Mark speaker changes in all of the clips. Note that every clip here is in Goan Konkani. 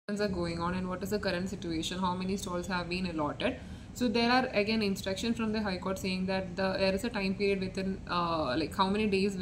Speaker 1: Are going on and what is the current situation, how many stalls have been allotted. So there are again instruction from the High Court saying that there is a time period within like how many days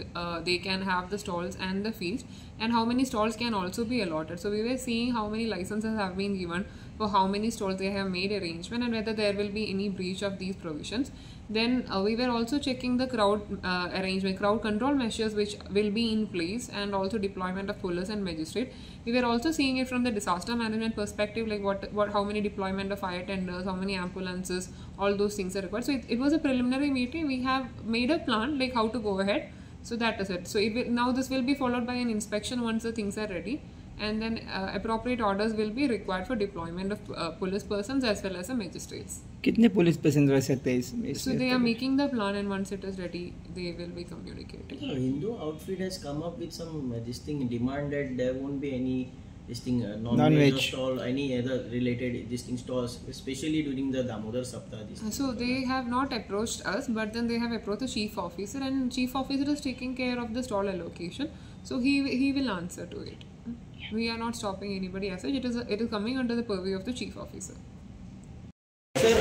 Speaker 1: they can have the stalls and the feast, and how many stalls can also be allotted. So we were seeing how many licenses have been given for how many stalls they have made arrangement and whether there will be any breach of these provisions. Then we were also checking the crowd arrangement, crowd control measures which will be in place, and also deployment of police and magistrate. We were also seeing it from the disaster management perspective, like what how many deployment of fire tenders, how many ambulances, all those things are required. So it was a preliminary meeting. We have made a plan like how to go ahead. So that is it. So it will, now this will be followed by an inspection once the things are ready, and then appropriate orders will be required for deployment of police persons as well as the magistrates.
Speaker 2: कितने police persons रह सकते हैं इसमें?
Speaker 1: So they are making the plan, and once it is ready, they will be communicating.
Speaker 3: So Hindu outfit has come up with some this thing demand that there won't be any this thing non-veg stall, any other related this thing stalls, especially during the Damodar Saptah. This
Speaker 1: so they have not approached us, but then they have approached the chief officer, and chief officer is taking care of the stall allocation, so he will answer to it. We are not stopping anybody as such. It is coming under the purview of the chief officer.
Speaker 3: Sir,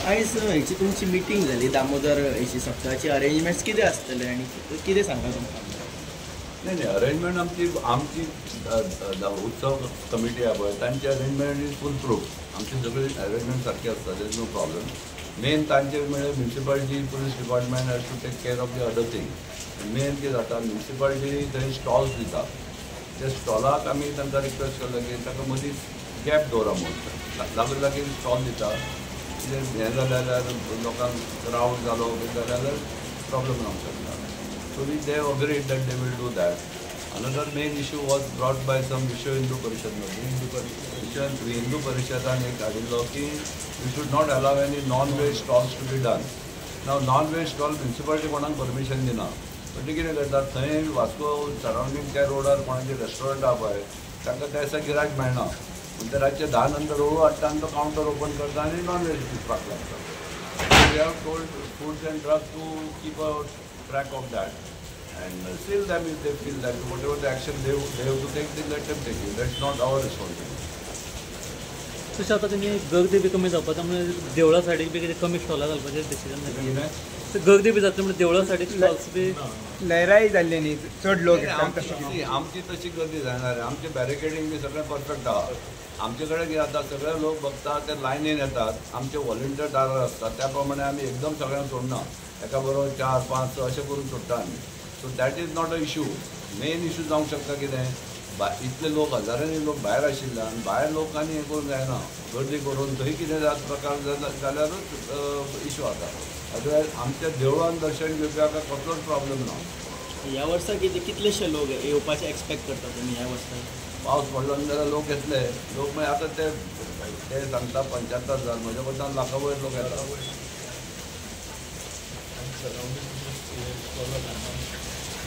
Speaker 3: आयज हेची तुमची मिटींग जाली दामोदर हेची सप्ताहाची अरेंजमेंट्स कितें आसतले आनी कितें सांगा तुमकां?
Speaker 4: नाही नाही, अरेंजमेंट आमची आमची उत्सव कमिटी आहा पळय तांची अरेंजमेंट is full proof. आमची सगळी अरेंजमेंट सारकी आसता, there is no problem. Main तांचे म्हळ्यार municipality, police department has to take care of the other thing. Main कितें जाता, म्युनिसिपालिटी थंय स्टॉल्स दिता, त्या स्टॉलाक आमी तांकां रिक्वेस्ट केलो की ताका मदीं गॅप दवरा म्हणून. लागीं लागीं स्टॉल दिता, कितें हें जालें जाल्यार लोकांक क्रावड जालो कितें जालें जाल्यार प्रॉब्लम जावंक शकता. So they agreed that they will do that. Another main issue was brought by some Vishwa Hindu Parishad मध्ये हिंदू परिषदान एक हाडिल्लो की we should not allow any non veg stalls to be done. Now non veg stall municipality कोणाक परमिशन दिना, पण ते कितें करतात थंय वास्को सरावंडींग त्या रोडार कोणाचें रेस्टॉरंट आहा पळय तांकां त्या दिसा गिरायक मेळना, पूण ते रातचे 10 नंतर हळू हाडटा आनी तो कावंटर ओपन करता आनी नॉन वेज विकपाक लागता. We have told foods and drug to keep a track of that and seal them if they feel that whatever the action they have to take, they let them take it. That's not our responsibility.
Speaker 5: तशें आतां तेणी गर्दी बी कमी जावपा त्यामुळे देवळा सायडीक बी कितें कमी स्टॉलां घालपाचें डिसिजन घेतलें. गर्दी बी जातली म्हणजे देवळा सायडीक स्टॉल्स बी
Speaker 2: लहराय जाल्ली न्ही, चड लोक.
Speaker 4: आमची तशी गर्दी जायना रे, आमचें बॅरिकेडींग बी सगळें परफेक्ट आहा. आमचे कडेन कितें जाता, सगळे लोक बघता ते लायनीन येतात, आमचे वॉलंटियर दारार आसतात, त्या प्रमाणे आमी एकदम सगळ्यांक सोडना, एका बरोबर 4 5 अशें करून सोडटा आमी. So that is not a issue. Main issue जावंक शकता कितें, इतले लोक हजारांनी लोक भायर आशिल्ल्यान भायर लोकांनी हें करूंक जायना, गर्दी करून थंय कितें जात प्रकार जाल्यारूच इशू जाता. अदरवायज आमच्या देवळान दर्शन घेवप्याक कसलोच प्रॉब्लम ना.
Speaker 3: ह्या वर्सा कितें कितलेशे लोक येवपाचे एक्सपेक्ट करता तुमी? ह्या वर्सा
Speaker 4: पावस पडलो जाल्यार लोक येतले, लोक मागीर आतां ते ते सांगता 75,000, म्हज्या कोतान लाखा वयर लोक येता.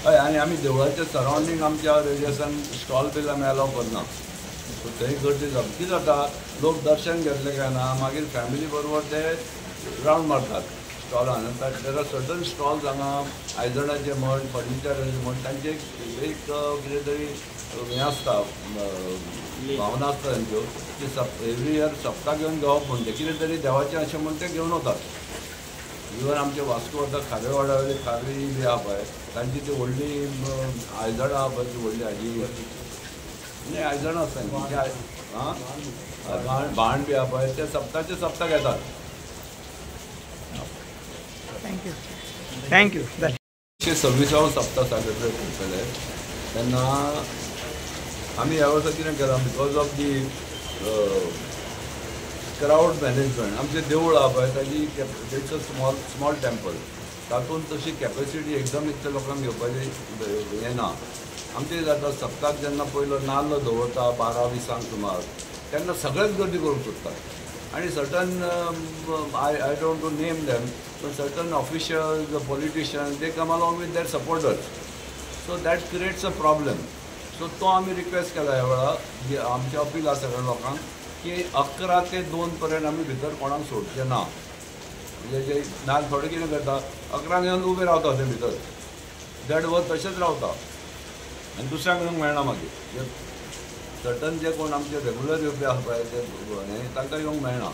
Speaker 4: हय, आनी आमी देवळाच्या सरावंडींग आमच्या रेडियसान स्टॉल बीन आमी अलाव करना, सो थंय गर्दी जाता. कितें जाता, लोक दर्शन घेतले काय ना मागीर फॅमिली बरोबर ते रावंड मारतात स्टॉलान. There are certain stalls हांगा आयदणाचे म्हण, फर्निचराचे म्हण, तांचे एक कितें तरी हें आसता, भावना आसता तांच्यो की एवरी इयर सप्ता घेवन घेवप म्हण ते कितें तरी देवाचें अशें म्हण ते घेवन वतात. इवन आमचे वास्को आतां खारेवाड्या वयली खारी बी आहा पळय तांची ती व्हडली आयदणां आहा पळय, ती व्हडली हाजी न्ही आयदणां आसता आं भाण बी आहा पळय, ते सप्ताचे सप्ता घेतात.
Speaker 2: Thank you thank you.
Speaker 4: 126 सप्ता सेलिब्रेट करतले तेन्ना आमी ह्या वर्सा कितें केलां, because of the crowd management, आमचें देवूळ आहा पळय ताजी it's a small small temple, तातूंत तशी कॅपेसिटी एकदम इतल्या लोकांक घेवपाची हें ना. आमचें जाता सप्ताक जेन्ना पयलो नाल्ल दवरता 12-20 सुमार, तेन्ना सगळेच गर्दी करूंक सोदतात आनी certain I don't to name them, पण certain officials, politicians, they come along with their supporters, so that creates a problem. So तो आमी रिक्वेस्ट केला ह्या वेळार, की आमचें अपील आसा सगळ्या लोकांक की 11 ते 2 पर्यंत आमी भितर कोणाक सोडचे ना. म्हणजे जे नाल्ल थोडे कितें करता, 11 येवन उबे रावता थंय भितर, देड वर तशेंच रावता आनी दुसऱ्यांक येवंक मेळना मागीर. सर्टन जे कोण आमचे रेगुलर येवपी आसा पळय ते हें तांकां येवंक मेळना.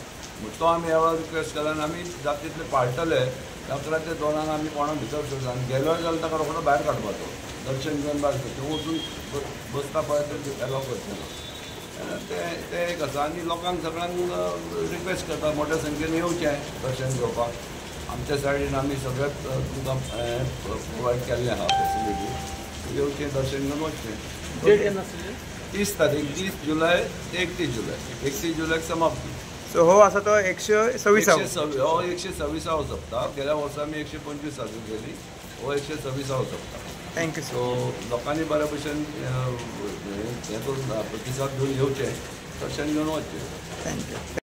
Speaker 4: तो आमी ह्या वेळार रिक्वेस्ट केला आनी आमी जाता तितले पाळटले. 11 ते 2 आमी कोणा भितर सरता आनी गेलो जाल्यार ताका रोखडो भायर काडपाचो, दर्शन घेवन भायर सरचें, वचून बसता पळय ते एलाव करचें ना. तें तें एक आसा. आनी लोकांक सगळ्यांक रिक्वेस्ट करता मोठ्या संख्येन येवचें दर्शन घेवपाक. आमच्या सायडीन आमी सगळें तुमकां प्रोवायड केल्लें आसा फेसिलिटी, येवचें दर्शन घेवन वचचें.
Speaker 5: डेट केन्ना आसतली?
Speaker 4: 30 तारीख, 30 जुलय ते 31 जुलय, 31 जुलयाक समाप्ती.
Speaker 2: सो हो आसा तो 126
Speaker 4: हो 126 सप्ताह. गेल्या वर्सा आमी 125 साजरी केली, हो 126 सप्ताह.
Speaker 2: Thank you.
Speaker 4: सो लोकांनी बऱ्या भशेन हें करून प्रतिसाद घेवन येवचें, दर्शन घेवन वचचें.
Speaker 2: Thank you.